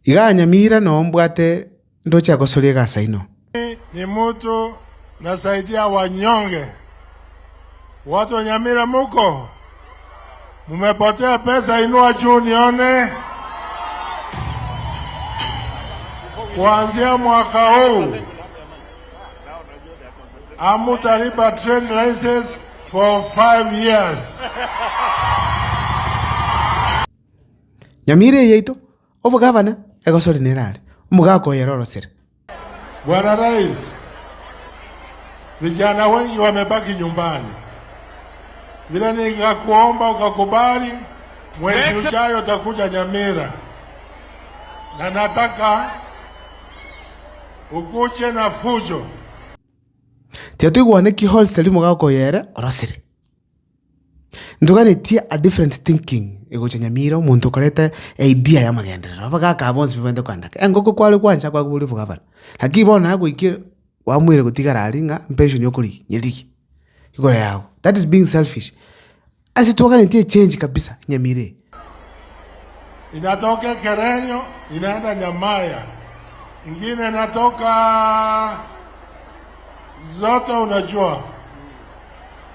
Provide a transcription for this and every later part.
Igaa Nyamira noo mbwate ndoche agosoria egasi aino. Ni mutu nasaidia wanyonge. Watu wa Nyamira muko? Mumepotea pesa, inua juu nione. Kuanzia mwaka huu hamutalipa trade license for 5 years. Nyamira eye yaito, obogavana, egosori nere are, omogaka oyo ere orosire. Bwana Rais, vijana wengi wamebaki nyumbani. Vile nikakuomba ukakubali, mwezi ujayo utakuja Nyamira, na nataka ukuje na fujo. Tiga toigwane ki wholesale omogaka oyo ere orosire. Ntoganetie a different thinking egocha nyamira omonto okoreta eidea ya amagenderero, abagaka aba bonsi babwenerete koenda engoko kware gwancha kwaboria obogabana, lakini bono nagoikire kwamoire gotigara aria ng'a pension okorigia nyerigie igoro yago, that is being selfish. Ase twaganetie echange kabisa nyamira eye. Inatoka Ekerenyo inaenda Nyamaya, ingine inatoka zote unajua.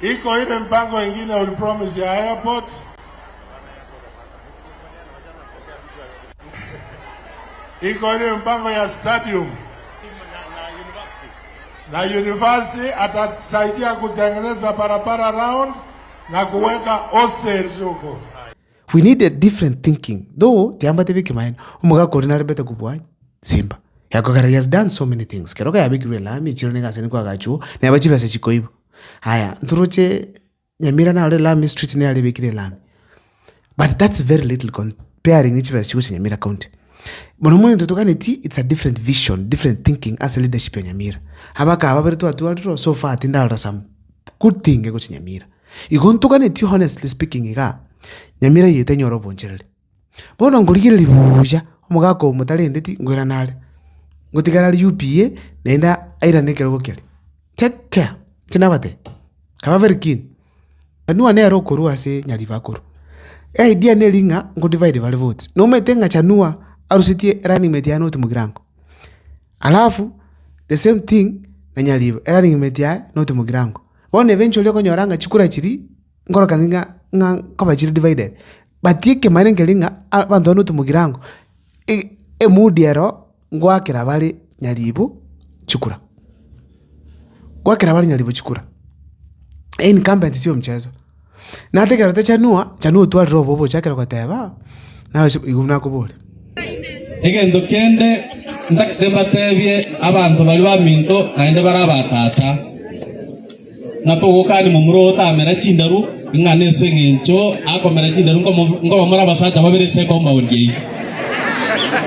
Iko ile mpango ingine ulipromise ya airport. Iko ile mpango ya stadium na university, atasaidia kutengeneza barabara round na kuweka hostels huko. We need a different thinking though tiambate ekemanyererio omogaka oria narebete kobua Simba yakogera he has done so many things kero yabekirwe elami echiro nigo ase nigo agachwo neba chibesa chikoibwa. Aya ntoroche Nyamira naro elami street nere arebekire elami but that's very little comparing ne chibesa chigocha Nyamira county. Mono mono intwe toganetie it's a different vision, different thinking ase leadership ya Nyamira. Abaka aba babere twatwarire oo so far tindarora some good thing egocha Nyamira. Igo ntoganetie honestly speaking igaa, Nyamira eye tenyora obonchereri. Bono nkorigereria buya, omogaka oyo motarendeti nkoirana are, ngotigara are UPA naende airane ekerogo keria. Take care, inche nabatebia, kaba very keen. Chanua nere okorwa ase Nyaribo akorwa, eidea neri ng'a ngo divide bare votes. Nomanyete ng'a Chanua arusetie erunning mate yaye not Mugirango, alafu the same thing na Nyaribo, erunning mate yaye not Mugirango. Bono eventually okonyora ng'a chikura chiria nkorokana ng'a ng'a nkoba chire divided, but ekemanyererio nkeri ng'a abanto ba North Mugirango, emood ero ngoakera bare nyaribo chikura, ngoakera bare nyaribo chikura, eincumbent sio mchezo. Nategerete Chanua, Chanua otwarire obobe ochakire goteba, naye igo nakoboria. Egento kende ntagete mbatebie abanto baria baminto naende bare abatata, ng'a togokania momura oo otamera chindaru, ng'a nese engencho akomera chindaru nkomo nkoba more abasacha babere ase ecompound eyio.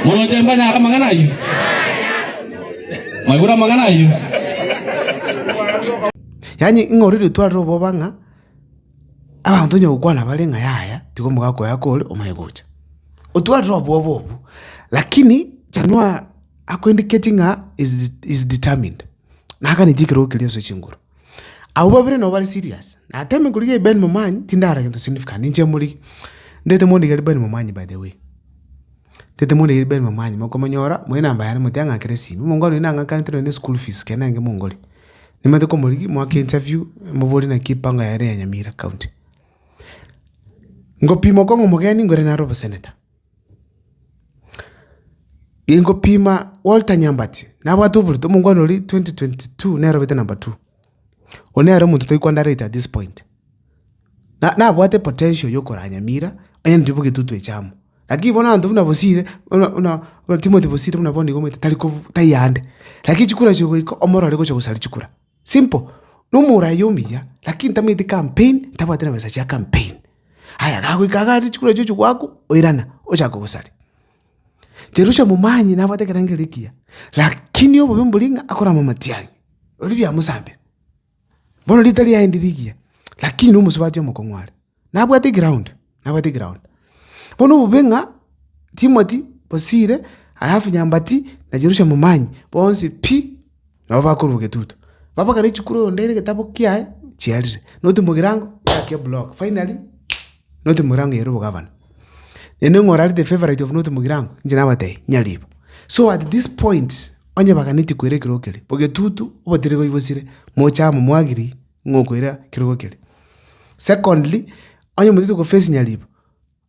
Moroche mbanyare amang'ana ayio? Mwaigure amang'ana ayio? Yaani ng'a oria otwarire oboba ng'a. Abanto onye gokwana bare ng'a yaya, tiga omogaka oye akore omanye gocha. Otwarire obwoba obwo, lakini Chanua ako indicate ng'a is is determined, naganetie ekerogo keria ase chinguru. Abwo babere nabo bare serious, nateme korigia Ben Momanyi, tindara gento significant, ninche morigie, ndete mondigerie Ben Momanyi by the way, ndete mondigerie Ben Momanyi, mokomonyora, moe enamba yane motiga ang'akere esimi, omongwana oyio nang'akanete nonye ne school fees ekero narenge mongori. Nimanyete komorigia moake interview, moborie naki epango yaye ere ya Nyamira county. Ngopima okong'a omogeni ngore nare oboseneta. Ngopima Walter Nyambati, nabwate oborito omongwana oria 2022 nere obete number two. Oyio nere omonto tori ko underrate at this point. Na nabwate potential ya okoraa Nyamira, onye ndiri bogetutu eche amo. Lakini bono abanto buna Bosire, buna buna buna Timothy Bosire buna bono igo omanyete tari ko taiyo ande. Lakini chikura chigoika omorore gocha gosaria chikura. Simple, na omoraia omuya, lakini tamanyeti campaign, tabwati na besa chia campaign. Aya gagoika iga aria chikura chigochi goakwa, oirana, ochaka gosaria. Jerusha momanyi nabwate ekerengerio ekiya, lakini obobe mbori ng'a akorama amatiang'i, oria biamosambire. Bono rita riaye ndiri rigiya, lakini na omosubati omokong'u are. Nabwate eground, nabwate eground. Bono obobe ng'a Timothy Bosire alafu Nyambati na Jerusha Momanyi bonsi pi, nabo bakorwa Bogetutu. Babagare echukuru oyo onde ere egetabo kiaye chiarire, North Mugirango yakia block, finally North Mugirango yairwe obogavana. Naende ng'a orare the favourite of North Mugirango, inche nabatebie, nyaribo. So at this point, onye baganetie koira ekerogo keria, bogetutu, obotireri bosire, moche amo moagree ng'a okoira kerogo keria. Secondly, onye motagete go face nyaribo,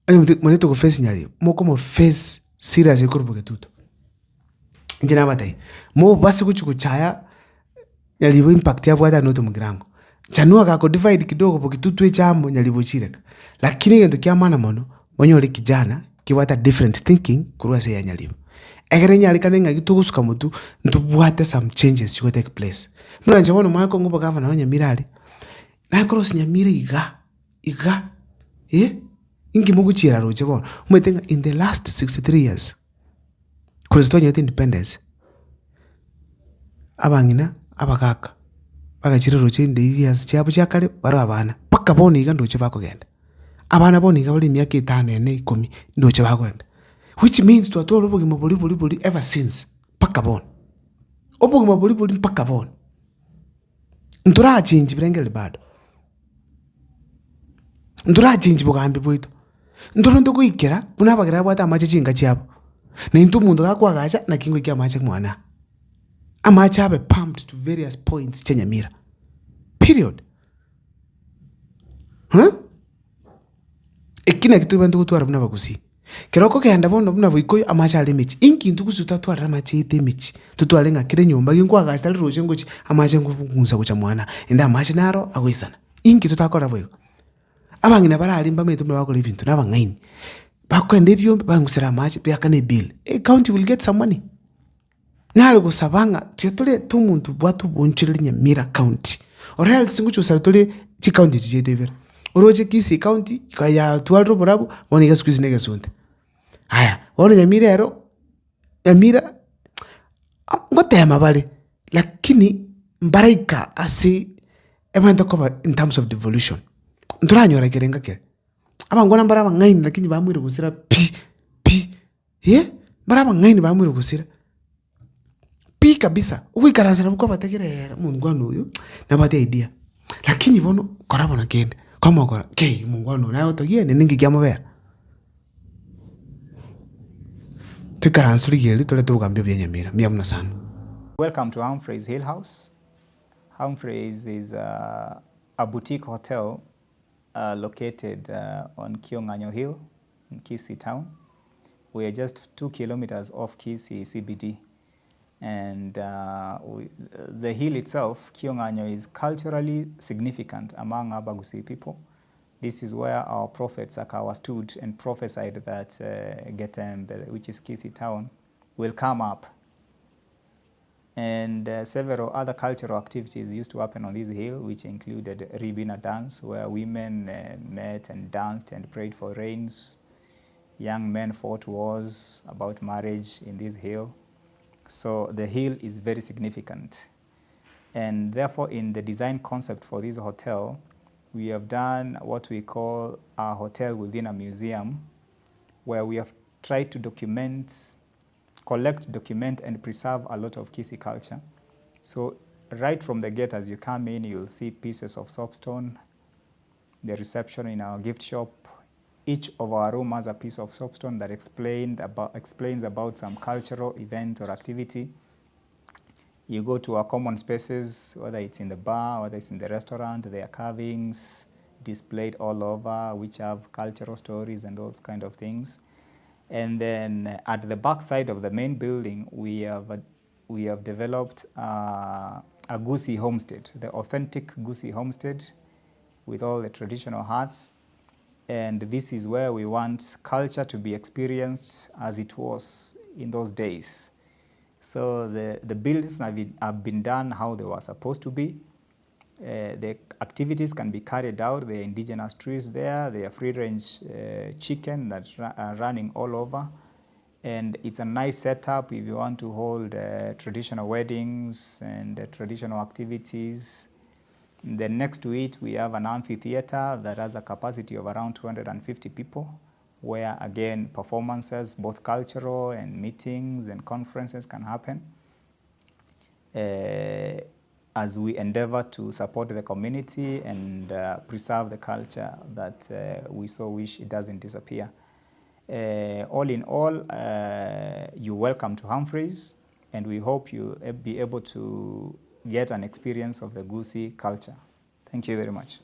onye motagete go face nyaribo, mokomo face seriously korwa bogetutu. Inche nabatebie, mobase gochia gochaya Nyaribo impact yabwate aria North Mugirango. Chanua gako divide kidogo bogitutu eche amo Nyaribo ochireka. Lakini egento kia maana mono, onyore kijana kebwate a different thinking korwa ase eya Nyaribo. Ekero enyarekane ng'aki togosuka motwe, ntobwate some changes chigo take place. Buna inche bono omanye kong'a obogavana bwa Nyamira aria, nakorosia Nyamira iga, iga eh, inki mogochiera roche bono? Omanyete ng'a in the last 63 years, korwa ase twanyorete independence, abang'ina, abagaka, bagachire roche inde years chiabo chia kare, bare abana, mpaka bono iga ndoche bakogenda. Abana bono iga bare emiaka etano ene ikomi, ndoche bakogenda. Which means twatwara obogima boria boria boria ever since, mpaka bono. Obogima boria boria mpaka bono. Ntorachenji birengererio bado. Ntorachenji bogambi bwaito. Ntore ntogoikera buna abageni babwate amache chinka chiabo, na intwe omonto gakoagacha naki ngoikia amache mwane aa. Amache abe pumped to various points chia Nyamira, period. Huh? Eki naki tobwenerete gotwara buna abagusii. Ekero okogenda bono buna boikoyo amache are emechie, inki intwe gose totatwarire amache aito emechie, totware ng'a kera enyomba ginkoagacha tari roche ngochia, amache ngogunsa gocha mwane aa, naende amache naro agoisana. Inki totakora boigo? Abang'ina bare aria mbamaete buna bagokora ebinto na abang'aini, bakoenda ebiombe baeng'usera amache biakane ebill, ecounty will get some money. Nare gosaba ng'a tiga torete omonto obwate oboonchoreria Nyamira county, or else ngochia gosara tore chicounty echi chiaito ibere, oroche Kisii county yatwarire oborabu bono iga siku hizi na egesunte. Aya, bono Nyamira ero, Nyamira ngotema bare lakini mbaraika ase ebwenerete koba in terms of devolution, ntoranyora kerenga kere. Abangwana mbare abang'aini lakini bamoire gosira pi pi eh, mbare abang'aini bamoire gosira pi kabisa, ogoikaransa nabo kwabategerera ere omongwana oyo nabwate idea, lakini bono kora bono kende, kwamokora kei omongwana oyo naye otogie naende ninki kiamobera. Toikaranse torigererie torete obogambi obuya Nyamira, mbuya mono sana. Welcome to Humphreys Hill House. Humphreys is a, a boutique hotel uh, located uh, on Kiong'anyo Hill in Kisii town. We are just two kilometers off Kisii CBD. And uh, we, the hill itself, Kiong'anyo, is culturally significant among Abagusii people. This is where our prophet Sakawa stood and prophesied that uh, Getembe, which is Kisii town, will come up. And uh, several other cultural activities used to happen on this hill, which included Ribina dance, where women uh, met and danced and prayed for rains. Young men fought wars about marriage in this hill. So the hill is very significant. And therefore, in the design concept for this hotel, we have done what we call a hotel within a museum, where we have tried to document, collect, document, and preserve a lot of Kisii culture. So right from the gate, as you come in, you'll see pieces of soapstone, the reception in our gift shop. Each of our room has a piece of soapstone that explained about, explains about some cultural event or activity. You go to our common spaces, whether it's in the bar, whether it's in the restaurant, there are carvings displayed all over, which have cultural stories and those kind of things. And then at the back side of the main building, we have, we have developed uh, a Gusii homestead, the authentic Gusii homestead with all the traditional huts. And this is where we want culture to be experienced as it was in those days. So the, the buildings have been, have been done how they were supposed to be. Uh, the activities can be carried out. There are indigenous trees there. There are free-range uh, chicken that are running all over. And it's a nice setup if you want to hold uh, traditional weddings and uh, traditional activities. Then next to it, we have an amphitheater that has a capacity of around 250 people, where again, performances, both cultural and meetings and conferences can happen. Uh, as we endeavor to support the community and uh, preserve the culture that uh, we so wish it doesn't disappear. All in all, you welcome to Humphreys and we hope you be able to get an experience of the Gusii culture. Thank you very much.